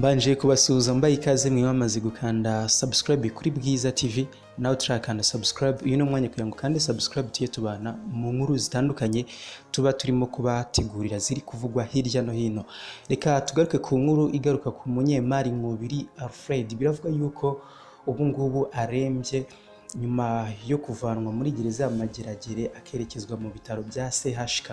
Mbanje kubasuhuza, mbaye ikaze mwe bamaze gukanda subscribe kuri Bwiza TV. Nawe turakanda subscribe, uyu ni umwanya kugira ngo ukande subscribe, tujye tubana mu nkuru zitandukanye tuba turimo kubategurira ziri kuvugwa hirya no hino. Reka tugaruke ku nkuru igaruka ku munyemari Nkubiri Alfred. Biravuga yuko ubu ngubu arembye nyuma yo kuvanwa muri gereza ya Mageragere akerekezwa mu bitaro bya CHK.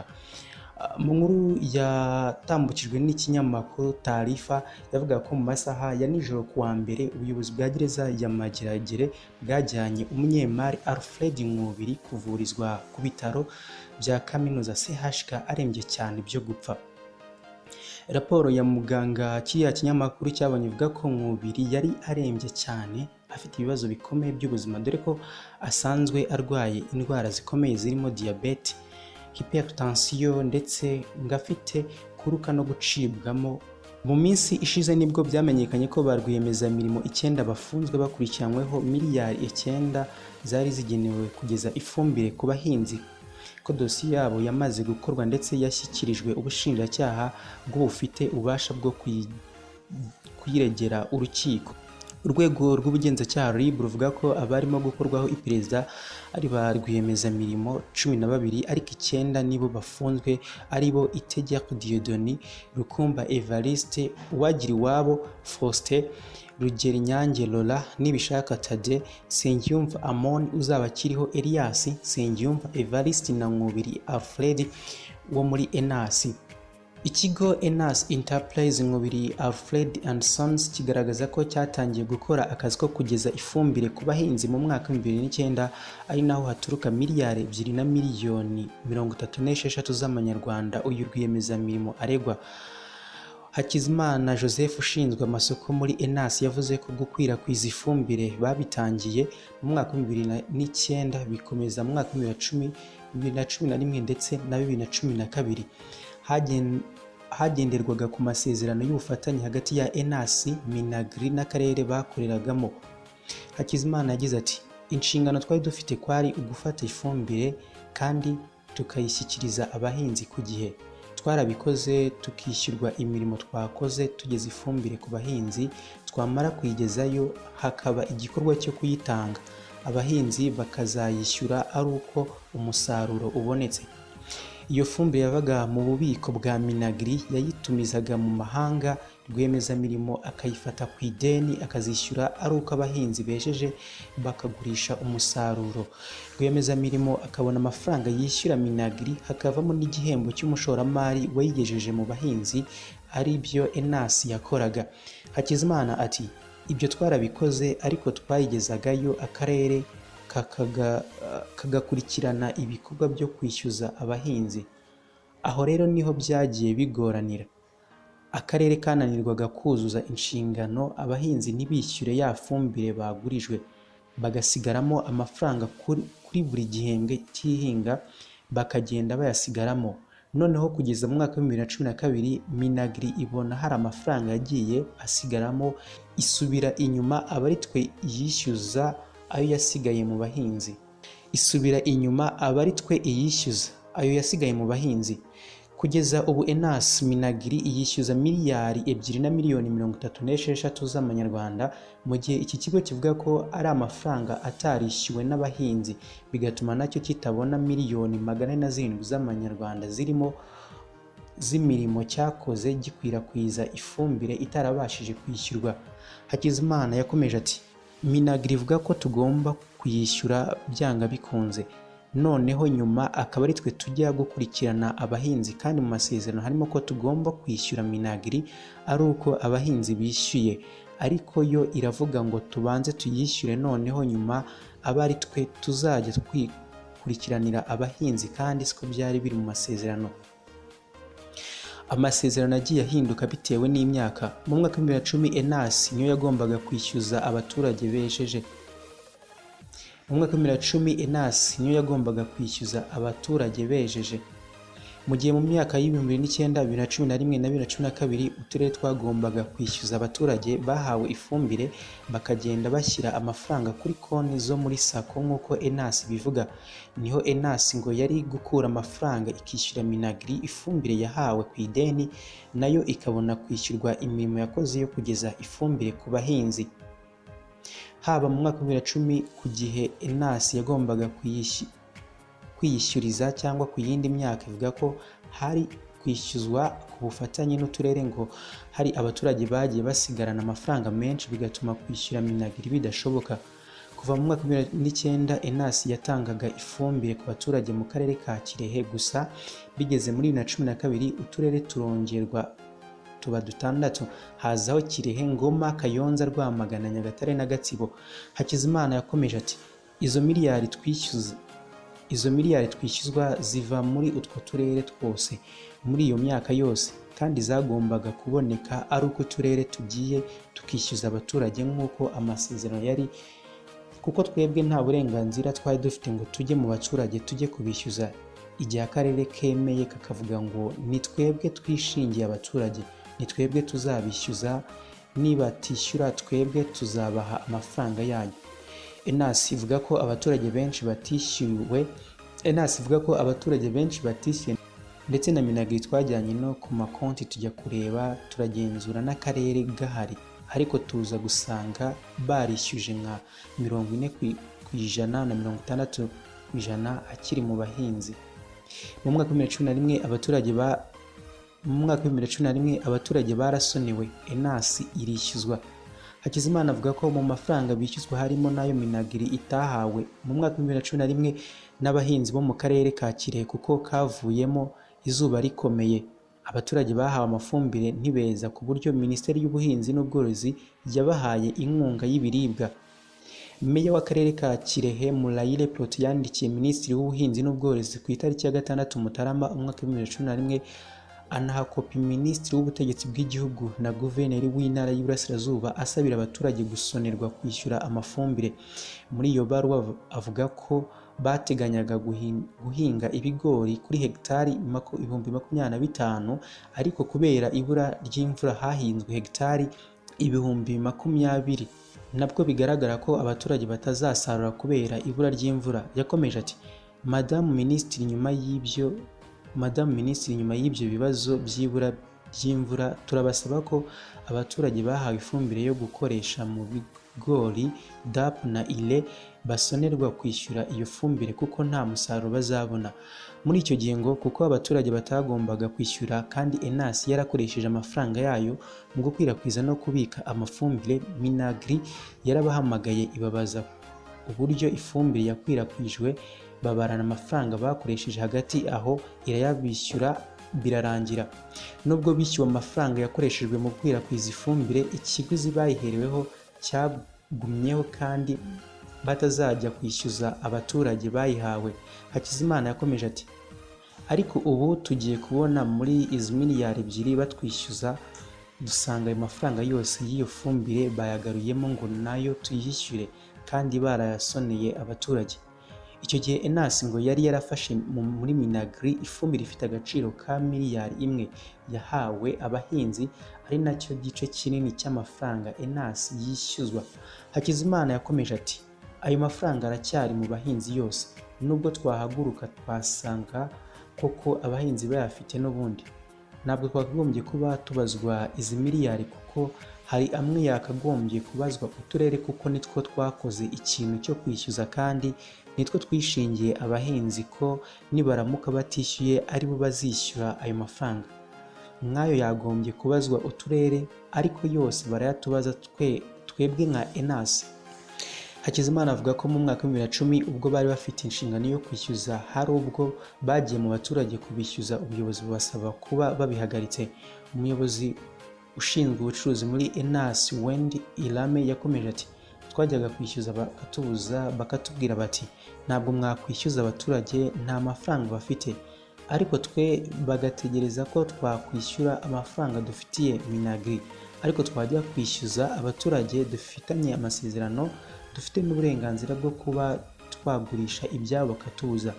Mu nkuru yatambukijwe n'ikinyamakuru Taarifa, yavuga ko mu masaha ya nijoro ku wa mbere, ubuyobozi bwa gereza ya Mageragere bwajyanye umunyemari Alfred Nkubiri kuvurizwa ku bitaro bya kaminuza CHK arembye cyane byo gupfa. Raporo ya muganga kiriya kinyamakuru cyabonye ivuga ko Nkubiri yari arembye cyane, afite ibibazo bikomeye by'ubuzima, dore ko asanzwe arwaye indwara zikomeye zirimo diyabete, hypertension, ndetse ngo afite kuruka no gucibwamo. Mu minsi ishize nibwo byamenyekanye ko ba rwiyemezamirimo icyenda bafunzwe bakurikiranyweho miliyari 9 zari zigenewe kugeza ifumbire ku bahinzi, ko dosiye yabo yamaze gukorwa ndetse yashyikirijwe ubushinjacyaha bw'ubufite ububasha bwo kuyiregera urukiko. Urwego rw'ubugenzacyaha RIB ruvuga ko abarimo gukorwaho iperereza ari ba rwiyemezamirimo 12, ariko icyenda nibo bafunzwe, aribo Itegeko Dieudonné, Rukumba Evariste, Uwagiriwabo Faustin, Rugerinyange Laurent, Nibishaka Thadée, Nsengiyumva Amon, Uzabakiriho Elias, Nsengiyumva Evariste na Nkubiri Alfred wo muri ENAS. Ikigo ENAS, Enterprise Nkubiri Alfred and Sons, kigaragaza ko cyatangiye gukora akazi ko kugeza ifumbire ku bahinzi mu mwaka wa 2009, ari naho haturuka miliyari 2 na miliyoni 36 z'amanyarwanda uyu rwiyemezamirimo aregwa. Hakizimana Joseph, ushinzwe amasoko muri ENAS, yavuze ko gukwirakwiza ifumbire babitangiye mu mwaka wa 2009, bikomeza mu mwaka wa 2010, 2011 ndetse na 2012. Hagenderwaga ku masezerano y'ubufatanye hagati ya ENAS, MINAGRI n'akarere bakoreragamo. Hakizimana yagize ati: "Inshingano twari dufite kwari ugufata ifumbire kandi tukayishyikiriza abahinzi ku gihe. Twarabikoze, tukishyurwa imirimo twakoze tugeza ifumbire ku bahinzi. Twamara kuyigezayo hakaba igikorwa cyo kuyitanga, abahinzi bakazayishyura ari uko umusaruro ubonetse." Iyo fumbire yavaga mu bubiko bwa MINAGRI yayitumizaga mu mahanga, rwiyemezamirimo akayifata ku ideni, akazishyura ari uko abahinzi bejeje bakagurisha umusaruro. Rwiyemezamirimo akabona amafaranga yishyura MINAGRI, hakavamo n'igihembo cy'umushoramari wayigejeje mu bahinzi, ari byo ENAS yakoraga. Hakizimana ati: "Ibyo twarabikoze, ariko twayigezagayo, akarere kagakurikirana ibikorwa byo kwishyuza abahinzi. Aho rero niho byagiye bigoranira. Akarere kananirwaga kuzuza inshingano, abahinzi ntibishyure ya fumbire bagurijwe, bagasigaramo amafaranga kuri buri gihembwe cy'ihinga, bakagenda bayasigaramo. Noneho kugeza mu mwaka wa 2012, MINAGRI ibona hari amafaranga yagiye asigaramo, isubira inyuma aba ari twe yishyuza ayo yasigaye mu bahinzi, isubira inyuma aba ari twe iyishyuza ayo yasigaye mu bahinzi. Kugeza ubu ENAS MINAGRI iyishyuza miliyari 2 na miliyoni 36 z'amanyarwanda, mu gihe iki kigo kivuga ko ari amafaranga atarishyuwe n'abahinzi, bigatuma nacyo kitabona miliyoni 407 z'amanyarwanda zirimo z'imirimo cyakoze gikwirakwiza ifumbire itarabashije kwishyurwa." Hakizimana yakomeje ati: "MINAGRI ivuga ko tugomba kuyishyura byanga bikunze, noneho nyuma akaba ari twe tujya gukurikirana abahinzi, kandi mu masezerano harimo ko tugomba kwishyura MINAGRI ari uko abahinzi bishyuye, ariko yo iravuga ngo tubanze tuyishyure, noneho nyuma abe ari twe tuzajya twikurikiranira abahinzi, kandi siko byari biri mu masezerano." Amasezerano agiye ahinduka bitewe n'imyaka. Mu mwaka wa 2010 ENAS niyo yagombaga kwishyuza abaturage bejeje. Mu mwaka wa 2010 ENAS niyo yagombaga kwishyuza abaturage bejeje. Mu gihe mu myaka y'2009, 2011 na 2012 uturere twagombaga kwishyuza abaturage bahawe ifumbire bakagenda bashyira amafaranga kuri konti zo muri SACCO nk'uko ENAS bivuga. Niho ENAS ngo yari gukura amafaranga ikishyura Minagri ifumbire yahawe ku ideni, nayo ikabona kwishyurwa imirimo yakoze yo kugeza ifumbire ku bahinzi. Haba mu mwaka wa 2010 ku gihe ENAS yagombaga kwiyishyuriza cyangwa ku yindi myaka ivuga ko hari kwishyuzwa ku bufatanye n'uturere, ngo hari abaturage bagiye basigarana amafaranga menshi bigatuma kwishyura Minagri bidashoboka. Kuva mu mwaka wa 2009 ENAS yatangaga ifumbire ku baturage mu karere ka Kirehe gusa, bigeze muri 2012 uturere turongerwa tuba dutandatu, hazaho Kirehe, Ngoma, Kayonza, Rwamagana, Nyagatare na Gatsibo. Hakizimana yakomeje ati izo miliyari twishyuzwa ziva muri utwo turere twose muri iyo myaka yose, kandi zagombaga kuboneka ari uko uturere tugiye tukishyuza abaturage nk'uko amasezerano yari, kuko twebwe nta burenganzira twari dufite ngo tujye mu baturage tujye kubishyuza. Igihe akarere kemeye kakavuga ngo ni twebwe twishingiye abaturage, ni twebwe tuzabishyuza, nibatishyura twebwe tuzabaha amafaranga yanyu. ENAS ivuga ko abaturage benshi batishyuwe ENAS ivuga ko abaturage benshi batishyuwe, ndetse na Minagri twajyanye no ku makonti tujya kureba, turagenzura n'akarere gahari, ariko tuza gusanga barishyuje nka 40% na 60% akiri mu bahinzi. Mu mwaka wa 2011 abaturage mu mwaka wa 2011 abaturage barasonewe, ENAS irishyuzwa. Hakizimana avuga ko mu mafaranga bishyuzwa harimo n'ayo Minagri itahawe mu mwaka wa 2011 n'abahinzi bo mu karere ka Kirehe kuko kavuyemo izuba rikomeye. Abaturage bahawe amafumbire ntibeza ku buryo Minisiteri y'Ubuhinzi n'Ubworozi yabahaye inkunga y'ibiribwa. Meya w'akarere ka Kirehe Murayire Protais yandikiye Minisitiri w'Ubuhinzi n'Ubworozi ku itariki ya 6 Mutarama umwaka wa 2011, anaha kopi Minisitiri w'Ubutegetsi bw'Igihugu na Guverineri w'Intara y'Iburasirazuba asabira abaturage gusonerwa kwishyura amafumbire. Muri iyo baruwa avuga ko bateganyaga guhinga ibigori kuri hegitari 25,000, ariko kubera ibura ry'imvura hahinzwe hegitari 20,000, nabwo bigaragara ko abaturage batazasarura kubera ibura ry'imvura. Yakomeje ati Madamu Minisitiri nyuma y'ibyo bibazo by'ibura ry'imvura, turabasaba ko abaturage bahawe ifumbire yo gukoresha mu bigori DAP na ILE basonerwa kwishyura iyo fumbire kuko nta musaruro bazabona. Muri icyo gihe ngo kuko abaturage batagombaga kwishyura kandi ENAS yarakoresheje amafaranga yayo mu gukwirakwiza no kubika amafumbire, Minagri yarabahamagaye ibabaza uburyo ifumbire yakwirakwijwe, babarana amafaranga bakoresheje, hagati aho irayabishyura birarangira. Nubwo bishyuwe amafaranga yakoreshejwe mu gukwirakwiza ifumbire, ikiguzi bayihereweho cyagumyeho kandi batazajya kwishyuza abaturage bayihawe. Hakizimana yakomeje ati ariko ubu tugiye kubona muri izi miliyari 2 batwishyuza, dusanga ayo mafaranga yose y'iyo fumbire bayagaruyemo ngo nayo tuyishyure kandi barayasoneye abaturage. Icyo gihe ENAS ngo yari yarafashe muri Minagri ifumbire ifite agaciro ka miliyari 1 yahawe abahinzi, ari nacyo gice kinini cy'amafaranga ENAS yishyuzwa. Hakizimana yakomeje ati ayo mafaranga aracyari mu bahinzi yose, nubwo twahaguruka twasanga koko abahinzi bayafite n'ubundi. Ntabwo twakagombye kuba tubazwa izi miliyari kuko hari amwe yakagombye kubazwa uturere kuko nitwo twakoze ikintu cyo kwishyuza kandi nitwo twishingiye abahinzi ko nibaramuka batishyuye aribo bazishyura ayo mafaranga. Nk'ayo yagombye kubazwa uturere ariko yose barayatubaza twebwe nka ENAS. Hakizimana avuga ko mu mwaka wa 2010 ubwo bari bafite inshingano yo kwishyuza, hari ubwo bagiye mu baturage kubishyuza, ubuyobozi bubasaba kuba babihagaritse. Umuyobozi ushinzwe ubucuruzi muri ENAS Wendy Irame yakomeje ati twajyaga kwishyuza bakatubuza, bakatubwira bati ntabwo mwakwishyuza abaturage nta mafaranga bafite, ariko twe bagategereza ko twakwishyura amafaranga dufitiye Minagri, ariko twajya kwishyuza abaturage dufitanye amasezerano, dufite n'uburenganzira bwo kuba twagurisha ibyabo bakatubuza.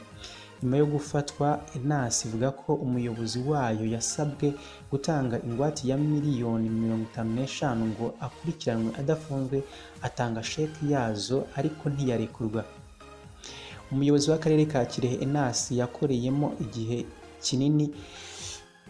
Nyuma yo gufatwa, ENAS ivuga ko umuyobozi wayo yasabwe gutanga ingwate ya miliyoni 55 ngo akurikiranwe adafunzwe, atanga sheki yazo ariko ntiyarekurwa. Umuyobozi w'akarere ka Kirehe ENAS yakoreyemo igihe kinini,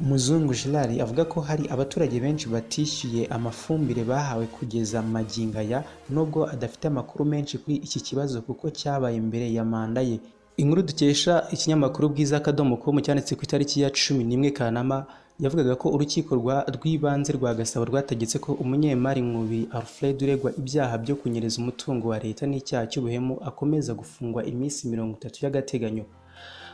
Muzungu Gerard, avuga ko hari abaturage benshi batishyuye amafumbire bahawe kugeza magingo aya, nubwo adafite amakuru menshi kuri iki kibazo kuko cyabaye mbere ya manda ye. Inkuru dukesha ikinyamakuru Bwiza.com cyanditse ku itariki ya 11 Kanama yavugaga ko urukiko rw'ibanze rwa Gasabo rwategetse ko umunyemari Nkubiri Alfred uregwa ibyaha byo kunyereza umutungo wa leta n'icyaha cy'ubuhemu akomeza gufungwa iminsi 30 y'agateganyo.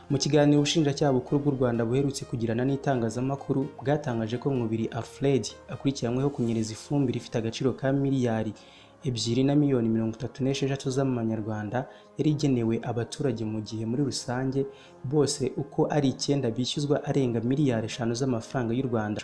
Mu kiganiro ubushinjacyaha bukuru bw'u Rwanda buherutse kugirana n'itangazamakuru, bwatangaje ko Nkubiri Alfred akurikiranyweho kunyereza ifumbire ifite agaciro ka miliyari 2 na miliyoni 36 z'amanyarwanda yari igenewe abaturage, mu gihe muri rusange bose uko ari icyenda bishyuzwa arenga miliyari 5 z'amafaranga y'u Rwanda.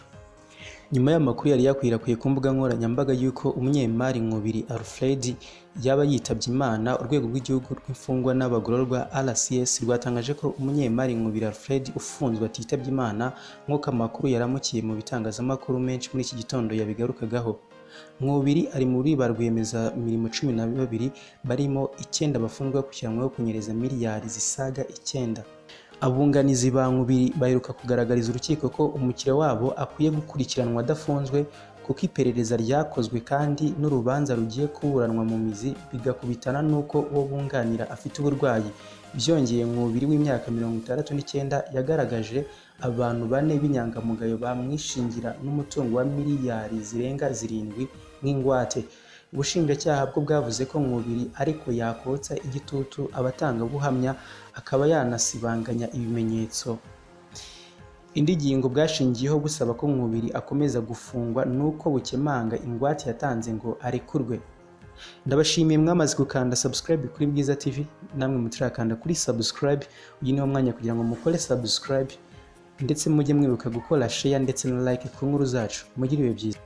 Nyuma y'amakuru yari yakwirakwiye ku mbuga nkoranyambaga y'uko umunyemari Nkubiri Alfred yaba yitabye Imana, Urwego rw'Igihugu rw'Imfungwa n'Abagororwa RCS rwatangaje ko umunyemari Nkubiri Alfred ufunzwe atitabye Imana, nk'uko amakuru yaramukiye mu bitangazamakuru menshi muri iki gitondo yabigarukagaho. Nkubiri ari muri ba rwiyemezamirimo 12 barimo icyenda bafunzwe bakurikiranyweho kunyereza miliyari zisaga icyenda. Abunganizi ba Nkubiri baheruka kugaragariza urukiko ko umukiriya wabo akwiye gukurikiranwa adafunzwe, kuko iperereza ryakozwe kandi n'urubanza rugiye kuburanwa mu mizi, bigakubitana n'uko uwo bunganira afite uburwayi. Byongeye, Nkubiri w'imyaka 69 yagaragaje abantu bane b'inyangamugayo bamwishingira n'umutungo wa miliyari zirenga 7 nk'ingwate. Ubushinjacyaha bwo bwavuze ko Nkubiri ariko yakotsa igitutu abatangabuhamya, akaba yanasibanganya ibimenyetso. Indi ngingo bwashingiyeho busaba ko Nkubiri akomeza gufungwa ni uko bukemanga ingwate yatanze ngo arekurwe. Ndabashimiye mwamaze gukanda subscribe kuri Bwiza TV. Namwe mutarakanda kuri subscribe, uyu niwo mwanya kugira ngo mukore subscribe, ndetse mujye mwibuka gukora share ndetse na like ku nkuru zacu. Mugire ibihe byiza.